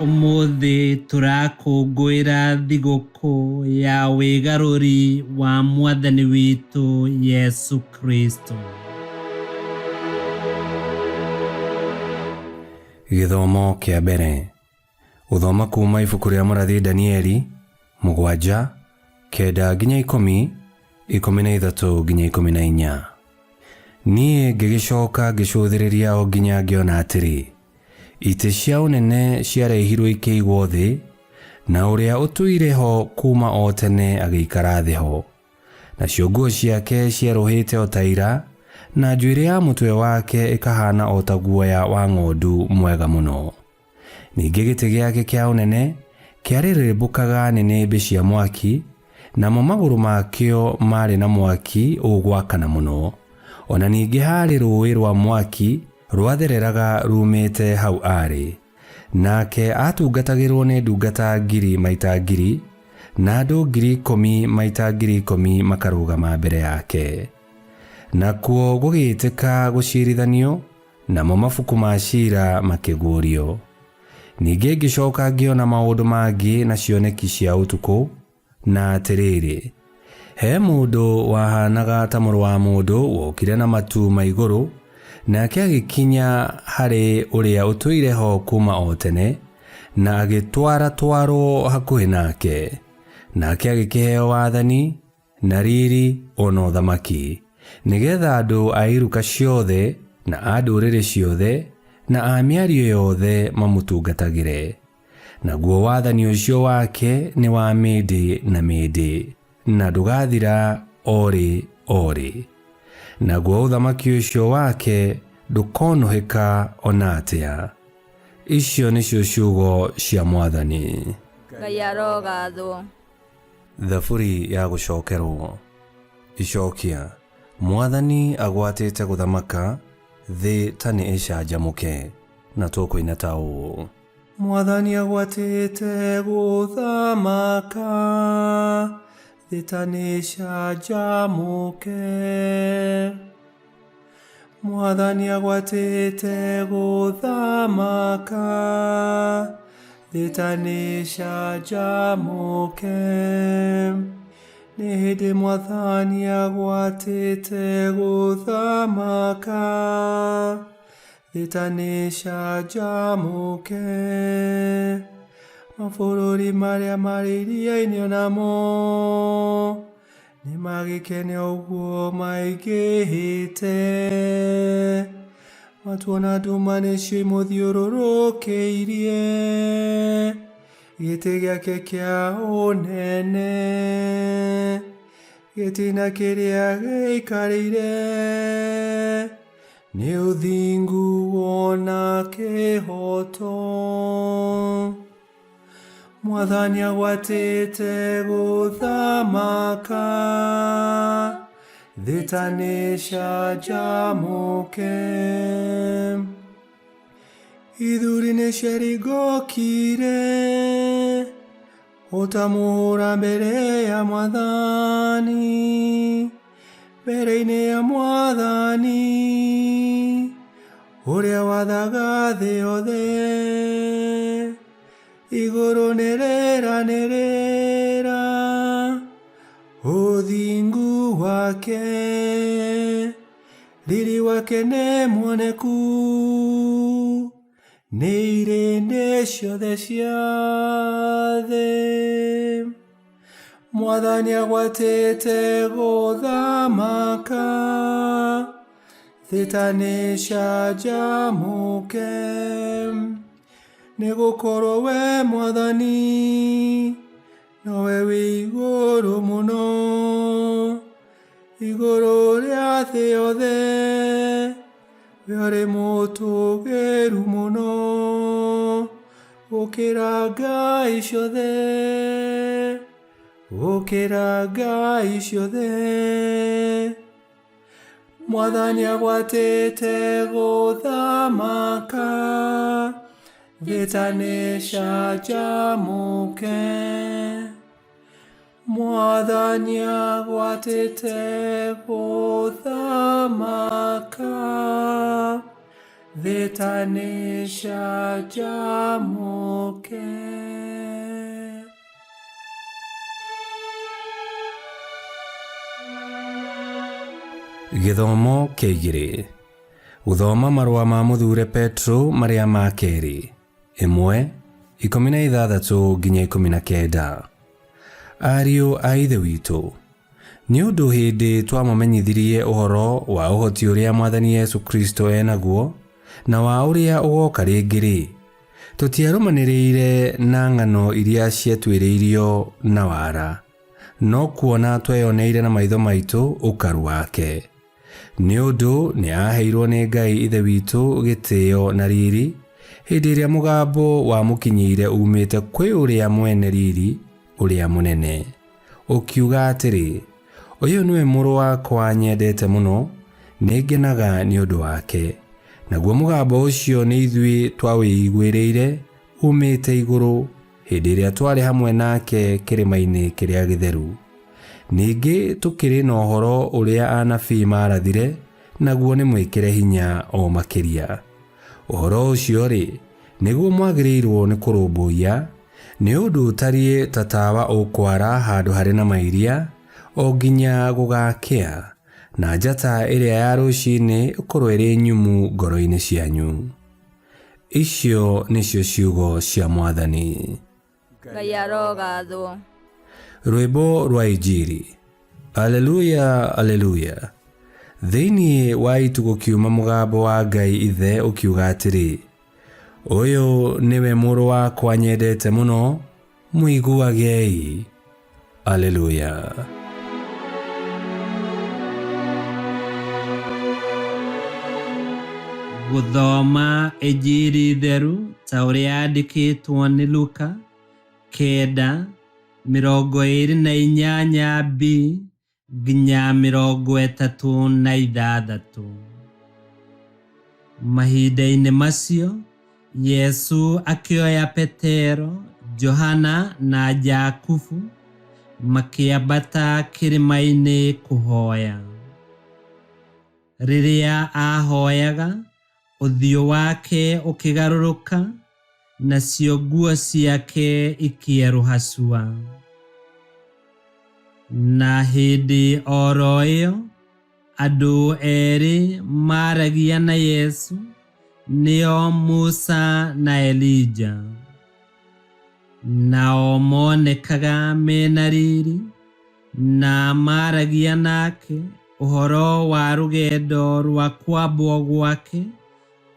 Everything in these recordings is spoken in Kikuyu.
Ũmũthĩ tũrakũngũĩra thigũkũ ya wĩgarũri wa Mwathani witũ Yesu Kristo. Gĩthomo kĩa mbere. Gũthoma kuuma ibuku rĩa mũrathi Danieli, 7, 9 nginya 10, 13 nginya 14. Niĩ ngĩgĩcoka ngĩcũthĩrĩria o nginya ngĩona atĩrĩ, itĩ cia ũnene ciarehirwo ikĩigwo thĩ, na ũrĩa ũtũire ho kuuma o tene agĩikara thĩ ho. Nacio nguo ciake cierũhĩte o ta ira, na njuĩrĩ ya mũtwe wake ĩkahaana o ta guoya wa ng'ondu mwega mũno. Ningĩ gĩtĩ gĩake kĩa ũnene kĩarĩrĩmbũkaga nĩnĩmbĩ cia mwaki, namo magũrũ makĩo maarĩ na mwaki ũgwakana mũno. O na ningĩ haarĩ rũũĩ rwa mwaki rwathereraga ruumĩte hau aarĩ. Nake aatungatagĩrwo nĩ ndungata ngiri maita ngiri, na andũ 10,000 maita 10,000 makarũgama mbere yake. Nakuo gũgĩĩtĩka gũciirithanio, namo mabuku ma ciira makĩguũrio. Ningĩ ngĩcoka ngĩona maũndũ mangĩ na cioneki cia ũtukũ, na atĩrĩrĩ, he mũndũ wahaanaga ta mũrũ wa mũndũ wokire na matu ma igũrũ, nake agĩkinya harĩ ũrĩa ũtũire ho kuuma o tene, na agĩtwaratwarwo hakuhĩ nake. Nake agĩkĩheo wathani, na riri, o na ũthamaki, nĩgetha andũ a iruka ciothe, na a ndũrĩrĩ ciothe, na a mĩario yothe mamũtungatagĩre. Naguo wathani ũcio wake nĩ wa mĩndĩ na mĩndĩ, na ndũgathira o rĩ o rĩ. Naguo ũthamaki ũcio wake ndũkonũhĩka o na atĩa. Icio nĩcio ciugo cia Mwathani. Ngai arogathwo. Thaburi ya gũcokerwo. Icokia. Mwathani agwatĩte gũthamaka, thĩ ta nĩ ĩcanjamũke. Na tũkũina ta ũũ. Mwathani agwatĩte gũthamaka, thĩ ta nĩ ĩcanjamũke. Mwathani agwatĩte gũthamaka, thĩ ta nĩ ĩcanjamũke. Nĩ hĩndĩ Mwathani agwatĩte gũthamaka, thĩ ta nĩ ĩcanjamũke. Mabũrũri marĩa marĩ iria-inĩ onamo nĩ magĩkene ũguo maingĩhĩte. Matu ona nduma nĩcio imũthiũrũrũkĩirie, gĩtĩ gĩake kĩa ũnene, gĩtina kĩrĩa gĩikarĩire, nĩ ũthingu wona kĩhoto. Mwathani agwatĩte gũthamaka, thĩ ta nĩ ĩcanjamũke. Ithuri nĩ ciaringũkire, o ta mũhũra mbere ya Mwathani, mbere-inĩ ya Mwathani, ũrĩa wathaga thĩ yothe. Igũrũ nĩ rĩranĩrĩra ũthingu wake, riri wake nĩ muoneku nĩ irĩndĩ ciothe cia thĩ. Mwathani agwatĩte gũthamaka, thĩ ta nĩ ĩcanjamũke. Nĩ gũkorwo we Mwathani nowe wĩ igũrũ mũno, igũrũ rĩa thĩ yothe, we ũrĩ mũtũgĩru mũno gũkĩra ngai ciothe, gũkĩra ngai ciothe. Mwathani agwatĩte gũthamaka, thĩ ta nĩ ĩcanjamũke. Mwathani agwatĩte gũthamaka, Thĩ ta nĩcanjamũke. Gĩthomo kĩa igĩrĩ. Gũthoma marũa ma mũthure Petro marĩa ma kerĩ, 1, 16 nginya 19. Ariũ a Ithe witũ, nĩ ũndũ hĩndĩ twamũmenyithirie ũhoro wa ũhoti ũrĩa Mwathani Yesu Kristo e naguo, na wa ũrĩa ũgoka rĩngĩ-rĩ, tũtiarũmanĩrĩire na ng'ano iria ciatuĩrĩirio na wara, no kuona tweyoneire na maitho maitũ ũkaru wake. Nĩ ũndũ nĩ aaheirwo nĩ Ngai Ithe witũ gĩtĩo na riri, hĩndĩ ĩrĩa mũgambo wamũkinyĩire uumĩte kwĩ ũrĩa mwene riri ũrĩa mũnene, ũkiuga atĩrĩ, Ũyũ nĩwe mũrũ wakwa nyendete mũno, nĩngenaga nĩ ũndũ wake. Naguo mũgambo ũcio nĩ ithuĩ twawĩiguĩrĩire uumĩte igũrũ hĩndĩ ĩrĩa twarĩ hamwe nake kĩrĩma-inĩ kĩrĩa gĩtheru. Ningĩ tũkĩrĩ na ũhoro ũrĩa anabii maarathire, naguo nĩ mwĩkĩre hinya o makĩria. Ũhoro ũcio-rĩ, nĩguo mwagĩrĩirwo nĩ kũrũmbũiya, nĩ ũndũ ũtariĩ ta tawa ũkwara handũ harĩ na mairia, o nginya gũgakĩa, na njata ĩrĩa ya rũcinĩ ĩkorwo ĩrĩ nyumu ngoro-inĩ cianyu. Icio nĩcio ciugo cia Mwathani. Ngai arogathwo. Rwĩmbo rwa Injiri. Aleluya, aleluya. Thĩinĩ wa itu gũkiuma mũgambo wa Ngai Ithe ũkiuga atĩrĩ, Ũyũ nĩwe mũrũ wakwa nyendete mũno, mũiguagei. Aleluya. Gũthoma Injiri theru ta ũrĩa yandĩkĩtwo nĩ Luka 9:28 b nginya 36. Mahinda-inĩ macio Yesu akĩoya Petero, Johana na Jakubu makĩambata kĩrĩma-inĩ kũhoya. Rĩrĩa aahoyaga, ũthiũ wake ũkĩgarũrũka, nacio nguo ciake ikĩerũha cua. Na hĩndĩ o ro ĩyo, andũ erĩ maaragia na Yesu, nĩo Musa na Elija. Nao monekaga mena riri, na maaragia nake ũhoro wa rũgendo rwa kwambwo gwake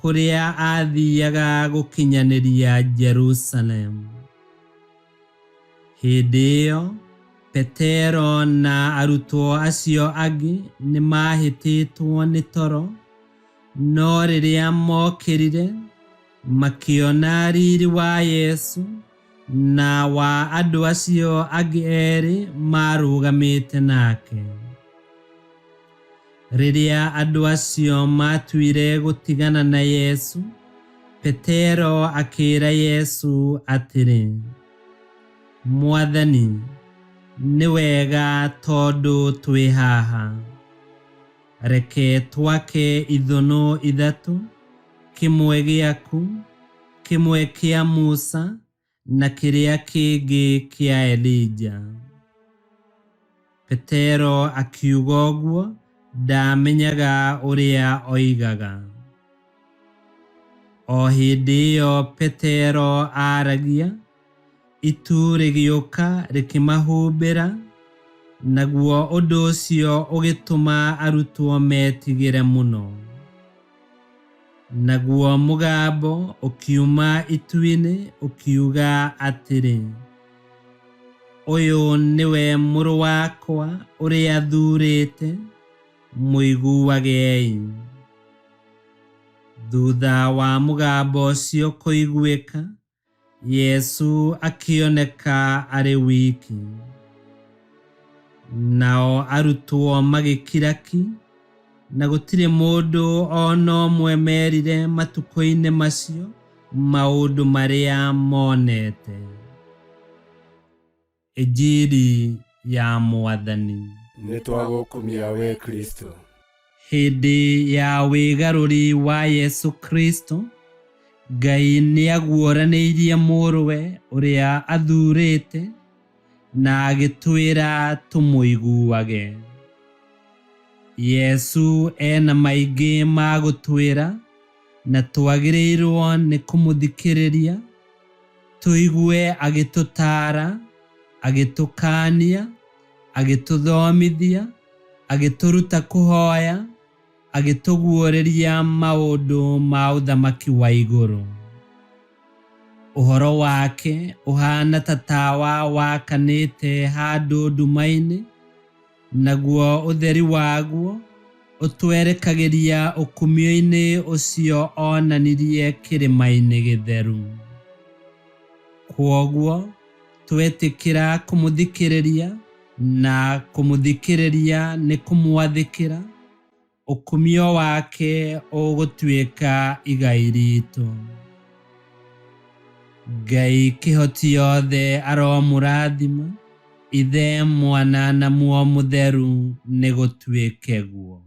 kũrĩa aathiaga gũkinyanĩria Jerusalemu. Hĩndĩ ĩyo Petero na arutwo acio angĩ nĩ maahĩtĩtwo nĩ toro, no rĩrĩa mokĩrire, makĩona riri wa Yesu na wa andũ acio angĩ erĩ maarũgamĩte nake. Rĩrĩa andũ acio maatuire gũtigana na Yesu, Petero akĩĩra Yesu atĩrĩ, Mwathani, nĩ wega tondũ twĩ haha. Reke twake ithũnũ ithatũ, kĩmwe gĩaku, kĩmwe kĩa Musa, na kĩrĩa kĩngĩ kĩa Elija. Petero akiuga ũguo ndaamenyaga ũrĩa oigaga. O hĩndĩ ĩyo Petero aaragia, itu rĩgĩũka rĩkĩmahumbĩra, naguo ũndũ ũcio ũgĩtũma arutwo metigĩre mũno. Naguo mũgambo ũkiuma itu-inĩ ũkiuga atĩrĩ, Ũyũ nĩwe mũrũ wakwa ũrĩa thuurĩte, mũiguagei. Thutha wa mũgambo ũcio kũiguĩka, Yesu akĩoneka arĩ wiki. Nao arutwo magĩkira ki, na gũtirĩ mũndũ o na ũmwe merire matukũ-inĩ macio maũndũ marĩa monete. Injiri ya Mwathani. Nĩ twagũkumia we Kristo. Hĩndĩ ya wĩgarũri wa Yesu Kristo, Ngai nĩaguũranĩirie Mũrũwe ũrĩa athuurĩte na agĩtwĩra tũmũiguage. Yesu ena maingĩ ma gũtwĩra na twagĩrĩirwo nĩ kũmũthikĩrĩria, tũigue agĩtũtaara, agĩtũkaania, agĩtũthomithia, agĩtũruta kũhoya, agĩtũguũrĩria maũndũ ma ũthamaki wa igũrũ. Ũhoro wake ũhaana ta tawa wakanĩte handũ nduma-inĩ, naguo ũtheri waguo ũtwerekagĩria ũkumio-inĩ ũcio onanirie kĩrĩma-inĩ gĩtheru. Kwoguo twetĩkĩra kũmũthikĩrĩria, na kũmũthikĩrĩria nĩ kũmwathĩkĩra, ũkumio wake ũgũtuĩka igai ritũ. Ngai kĩhoti yothe aromũrathima, Ithe, Mwana na Muoyo Mũtheru, nĩ gũtuĩke guo.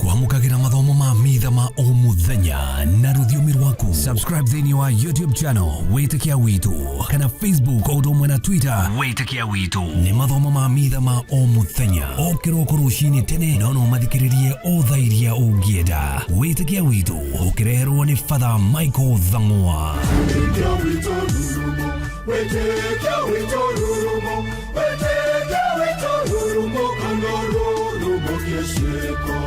Kwamũkagĩra mathomo ma mitha ma o mũthenya na rũthiomi rwaku. Subscribe thĩinĩ wa YouTube channel Wĩtĩkia Witũ kana Facebook o ũndũ ũmwe na Twitter Wĩtĩkia Witũ. Nĩ mathomo ma mitha ma o mũthenya o kĩroko rũcinĩ tene, no no mathikĩrĩrie o thaa iria ũngĩenda. Wĩtĩkia Witũ ũkĩreherwo nĩ Father Michael Thang'wa. Wĩtĩkia witũ rurumo, wĩtĩkia witũ rurumo, wĩtĩkia witũ rurumo, kana rurumo kĩciko.